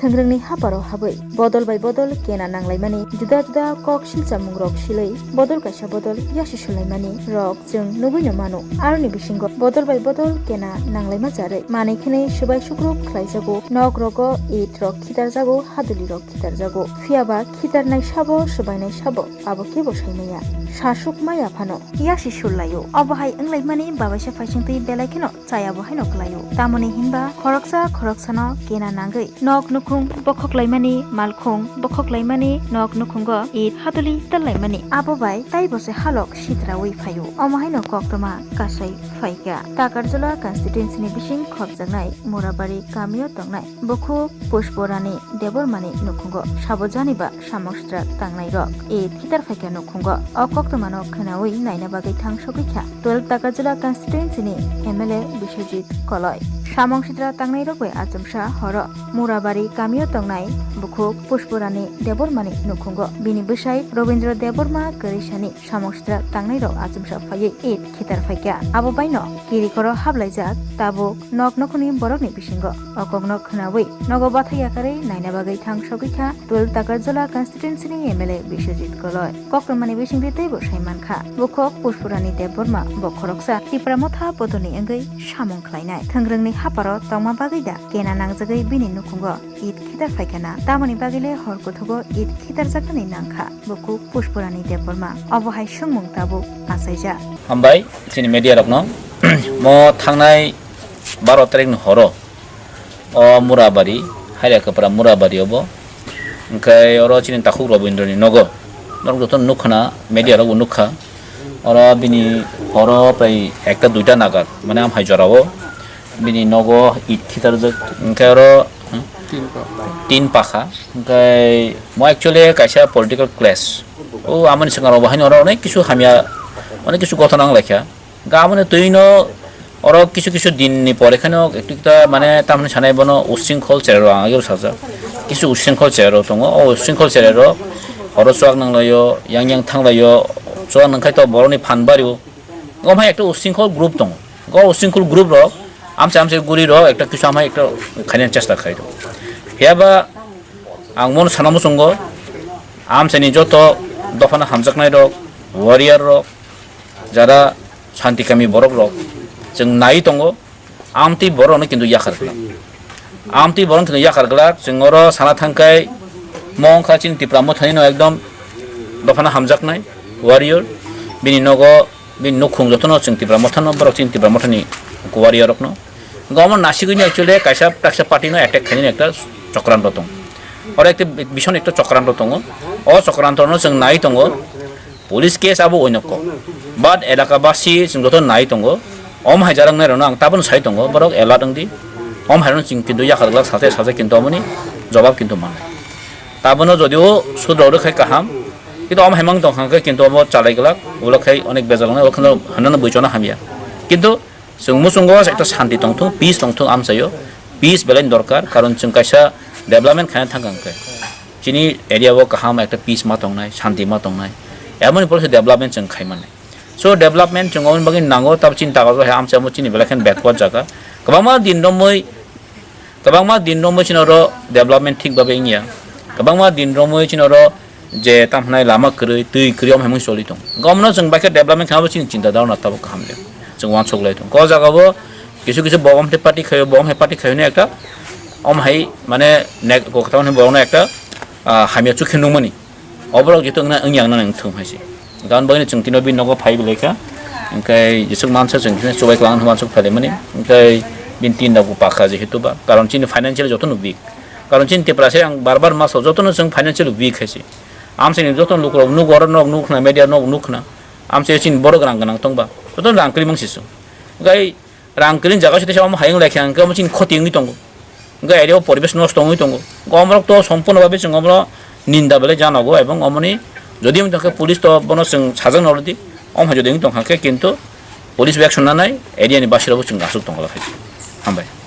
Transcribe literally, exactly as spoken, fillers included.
Thwngrwngni haparo habwi bodol bai bodol kena nanglaimani, juda juda kok silchamungrok silwi bodol kaisa bodol yasi sulaimani rok chwng nugwino mano. Aroni bisingo bodol bai bodol kena nanglaima charwi manwi khwnwi swbai sukrub khlaijago, nok rogo it rok khitarjago, haduli rok khitarjago. Phiyaba khitarnai sabo, swbainai sabo, abo kebo saimaya. Sasuk maya phano yasi sullaio. Obo hai wnglaimani babaisa phaisingtwi belai kheno chayabo haino kwlaio. Tamoni hinba khoroksa khoroksano kena nangwi nok nukhung bokhoklaimani, malkhung bokhoklaimani, nok nukhungo it haduli tallaimani. Abo bai taibo se halok sitraui phaio. Omo haino koktwma kasai phaikha. Takarjala constituency ni bising khopjaknai Murabari kamio tongnai bukhuk Pushporani Debbarmani nukhungo sabo jani ba samung sitra tangnairok Eid khitar phaikha nukhungo. O koktwmano khwnaui naina bagwi thang sogwi kha twelve Takarjala constituency ni M L A Biswajit Koloi. Samung sitra tangnairok bai achomsa horo Murabari kamio tongnai bukhuk Pushporani Debbarmani nukhungo bini bwsai Robindra Debbarma kwrwisani samung sitra tangnairok achomsa phaiwi Eid khitar phaikha. Abo baino kirikoro hablaijak tabuk nok nokhoni borokni bisingo. O kokno khwnaui nogo bathai yakarwi naina bagwi thang sogwi kha twelve Takarjala constituency ni M L A Biswajit Koloi. Koktwmani bisingtwi teibo sai mankha, bukhuk Pushporani Debbarma bo khoroksa Tipra Motha bodolni wngwi samung khlainai. Thwngrwngni haparo tongma bagwi da kena nangjagwi bini nukhungo Eid khitar phaikha na? Tamoni bagwi le hor kuthugo Eid khitarjaknani nangkha bukhuk Pushporani Debbarma. Obo hai swngmung tabuk achaijak. Hambai chini media rokno. Mo thangnai baro tarikni horo o Murabari, Haria Kwpra Murabari obo. Hwnkhe oro chini takhuk Robindrani nogo. Norok joto nukha na, media rokbo nukha. Oro bini horo prai ekta duita nagar, mane amhai jorao bini nogo it khitarjak. Hwnkhe oro, hmm? Tin pakha. Tin pakha. Hwnkhe mo actually kaisa political clash. O amoni swkang rok bo haino oro onek kisu hamya, onek kisu gothona wng laikha. Hwnkhe aboni twi no oro kisu kisu din ni pore kheno ekta mane tamni sanai bono usringkhol cherai rok ang ageo sajak. Kisu usringkhol cherai rok tongo. O usringkhol cherai rok horo chuak nang laio, yang yang thang laio, chuak nang khai to borok ni phan bario. Omo hai ekta usringkhol group tongo. O usringkhol group rok amchai amchai guri rok ekta kisu amhai ekta khaina chesta khai rok. Phiya ba ang bono sana muchungo amchai ni joto dophano hamjaknai rok, warrior rok, jara shanti kami borok rok chwng nai tongo. Amtwi borok no kintu yakhar glak. Amtwi borok no kintu yakhar glak. Chwng oro sana thangkhai mo wngkha chini Tipra Mothani no ekdom dophano hamjaknai warrior. Bini nogo, bini nukhung jotono chwng Tipra Mothano, borok chini Tipra Mothani warrior rokno. Hwnkhe omo nasigwino actually kaisa, kaisa party no attack khainani ekta chokranto tongo. Oro ekta bison ekta chokranto tongo. O chokranto no chwng nai tongo. Police case abo oinokko. But elaka basi chwng joto nai tongo. Om hai jarang nai rokno ang tabukno sai tongo, borok alert wngdi. Om hai rokno chwng kintu yakhar glak sate sate kintu omoni jobab kintu mannai. Tabono jodio sudrok rwkhai kaham. Kintu om hai mang tong kha khe kintu omo chalai glak, ulo khai onek bejal wngnai, ulo kheno hwnano buichona hamya. Kintu chwng muchungo ekta shanti tongthung, peace tongthung amchaio. Peace belai ni dorkar, karon chwng kaisa development khaina thang kha hwnkhe. Chini area o kaham ekta peace ma tongnai, shanti ma tongnai. Emoni pore se development chwng khai mannai. So development chwng oboni bagwi nango, tab chini tago hai amchaimo chini belai khe backward jaga. Kwbangma din romwi, kwbangma din romwi chini oro development thik babe wngya. Kwbangma din romwi chini oro je tam hwnai lama kwrwi, twi kwrwi, omo hai mung choli tong. Gomno chwng bai khe development khainabo chini chinta dharona tabuk kaham le. Chwng uansuk lai tong. Ko jaga bo kisu kisu bo om hai party khaio, bo om hai party khaio hwnwi ekta om hai mane nek-, koktham hwnwi borokno ekta, ah, hamya chukhe nungmani. Oborok jeto wngna wngya wngna nang thung hai se. Gan bagwi chwng tino bini nogo phai belai kha. Hwnkhe jesuk mansa chwng tino chubai kwlang hwnwi uansuk phai laimani. Hwnkhe bini tin rok bo pakha jehetu ba. Karon chini financial jotono weak. Karon chini Tiprasa ang bar bar ma sao jotono chwng financial weak hai se. Amchaini joto lukurok nugo, oro norok nukhna, media norok nukhna. Amchai chini borok rang gwnang tongba. Joto rang kwrwi mangsi chwng. Hwnkhe rang kwrwini jaga se teisa omo hai wng lai kha, hwnkhe omo chini khoti wngwi tongo. Hwnkhe area o poribesh nosto wngwi tongo. Hwnkhe omorok to sompurno babe chwng omoro ninda belai janogo, ebong omoni jodi wng tongkhe police to bono chwng sajak norwdi. Omo hai jodi wng tongkha khe kintu police bo action nanai, area ni basirokbo chwng aswk tongla khai. Hambai.